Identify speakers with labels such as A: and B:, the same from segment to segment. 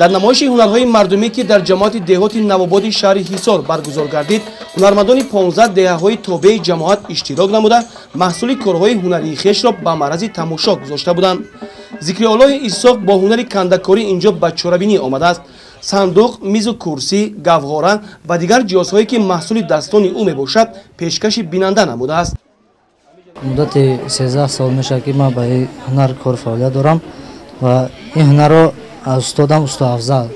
A: Дар намоиши ҳунарҳои мардумӣ, ки дар ҷамоати деҳоти Навободи шаҳри Ҳисор баргузор гардид, ҳунармандони 15 деҳаҳои тобеи ҷамоат иштирок намуда, маҳсули корҳои ҳунарии хешро ба маърази тамошо гузошта буданд. Зикриоллоҳи Исоқ бо ҳунари кандакорӣ инҷо ба чорабинӣ омадааст. Сандуқ, мизу курсӣ, гавҳора ва дигар ҷиҳозҳое, ки маҳсули дастони ӯ мебошад, пешкаши бинанда намудааст.
B: Муддати 13 сол мешавад, ки ман ба ин ҳунар кор фаъолият дорам ва ин ҳунарро аз устодам, усто Афзал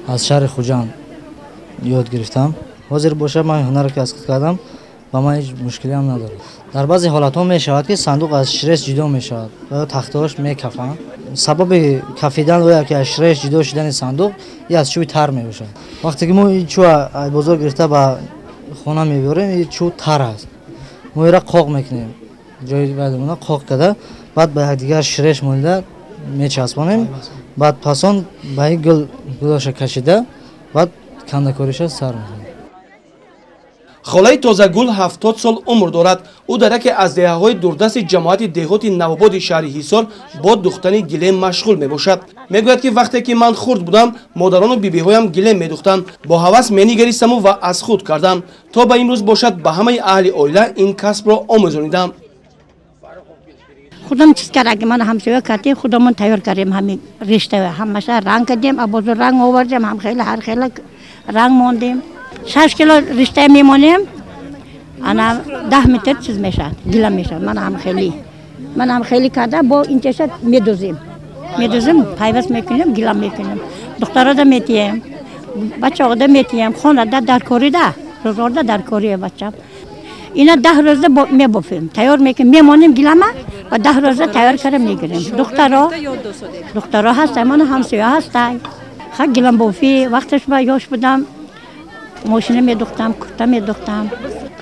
B: аз шаҳри Хуҷанд, ёд гирифтам. Ҳозир бошад, ман ҳунарро ки аз худ кардам, ба ман ҳеҷ мушкилиам надорад. Дар баъзе ҳолатҳо мешавад, ки сандуқ аз шреш ҷудо мешавад ва ё тахтаҳош мекафанд. Сабаби кафидан ва яке аз шреш ҷудо шудани сандуқ и аз чӯби тар мебошад. Вақте ки мо ин чӯба аз бозор гирифта ба хона мебиёрем, ин чӯб тар аст, мо ира қоқ мекунем, ҷои баъдмона қоқ карда, баъд ба якдигар шреш молида мечаспонем, баъд пасон ба ин гул гулоша кашида, баъд кандакориша сар мекунем.
A: Холаи Тозагул 70 сол умр дорад. Ӯ дар яке аз деҳаҳои дурдасти ҷамоати деҳоти Навободи шаҳри Ҳисор бо духтани гилем машғул мебошад. Мегӯяд, ки вақте ки ман хурд будам, модарону бибиҳоям гилем медухтанд. Бо ҳавас менигаристаму ва аз худ кардам. То ба имрӯз бошад, ба ҳамаи аҳли оила ин касбро омӯзонидам.
C: Худам чиз кардаги, ман ҳамсоя кардем, худамон тайёр кардем. Ҳамин ришта ҳамаша ранг кардем, абозор ранг овардем, ҳам хела ҳар хела ранг мондем. 6 кило ришта мемонем, ана 10 метр чиз мешавад, гила мешавад. Ман ҳам хеле, ман ҳам хеле карда, бо инчаша медузем, медузем, пайваст мекунем, гила мекунем, духтарода метиҳем, бачаода метиҳем. Хонада даркорида, рӯзорда даркория бачам. Ина 10 рӯза мебофем, тайёр мекунем, мемонем гилама ва 10 рӯза тайёр карда мегирем. Духтаро, духтаро ҳастай, мана ҳамсоя ҳастай. Ха, гиламбофӣ вақташ ба ёш будам, мошина медухтам, курта медухтам.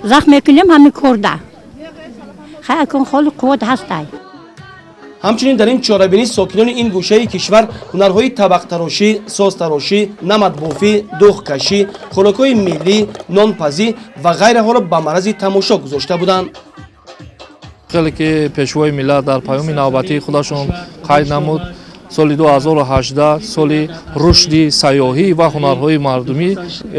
C: Захм мекунем ҳамин корда. Хай, акун холи қувват ҳастай.
A: Ҳамчунин дар ин чорабинӣ сокинони ин гӯшаи кишвар ҳунарҳои табақтарошӣ, созтарошӣ, намадбофӣ, духкашӣ, хӯрокҳои миллӣ, нонпазӣ ва ғайраҳоро ба маърази тамошо гузошта буданд.
D: Хеле ки Пешвои миллат дар паёми навбатии худашон қайд намуд, соли 2018 соли рушди сайёҳӣ ва ҳунарҳои мардумӣ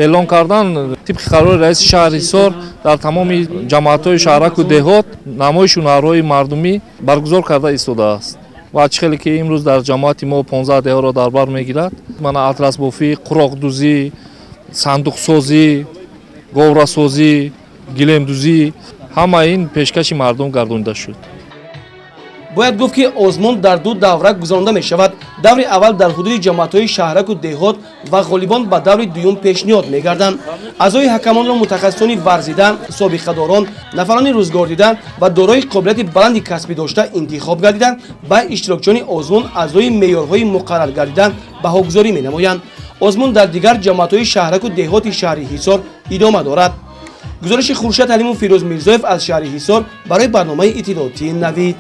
D: эълон кардан. Тибқи қарори раиси шаҳри Ҳисор, дар тамоми ҷамоатҳои шаҳраку деҳот намоиши ҳунарҳои мардумӣ баргузор карда истодааст. Ва чӣ хеле ки имрӯз дар ҷамоати мо 15 деҳаро дар бар мегирад, мана атласбофӣ, қуроқдӯзӣ, сандуқсозӣ, говрасозӣ, гилемдӯзӣ, ҳама ин пешкаши мардум гардонида шуд.
A: Бояд гуфт, ки озмун дар ду давра гузаронда мешавад. Даври аввал дар ҳудуди ҷамоатҳои шаҳраку деҳот ва ғолибон ба даври дуюм пешниҳод мегарданд. Аъзои ҳакамонро мутахассисони варзида, собиқадорон, нафарони рӯзгордида ва дорои қобилияти баланди касбӣ дошта интихоб гардида, ба иштирокчиёни озмун аз рӯи меъёрҳои муқаррар гардида баҳогузорӣ менамоянд. Озмун дар дигар ҷамоатҳои шаҳраку деҳоти шаҳри Ҳисор идома дорад. Гузориши Хуршед Ҳалиму Фирӯз Мирзоев аз шаҳри Ҳисор барои барномаи иттилоотии «Навид».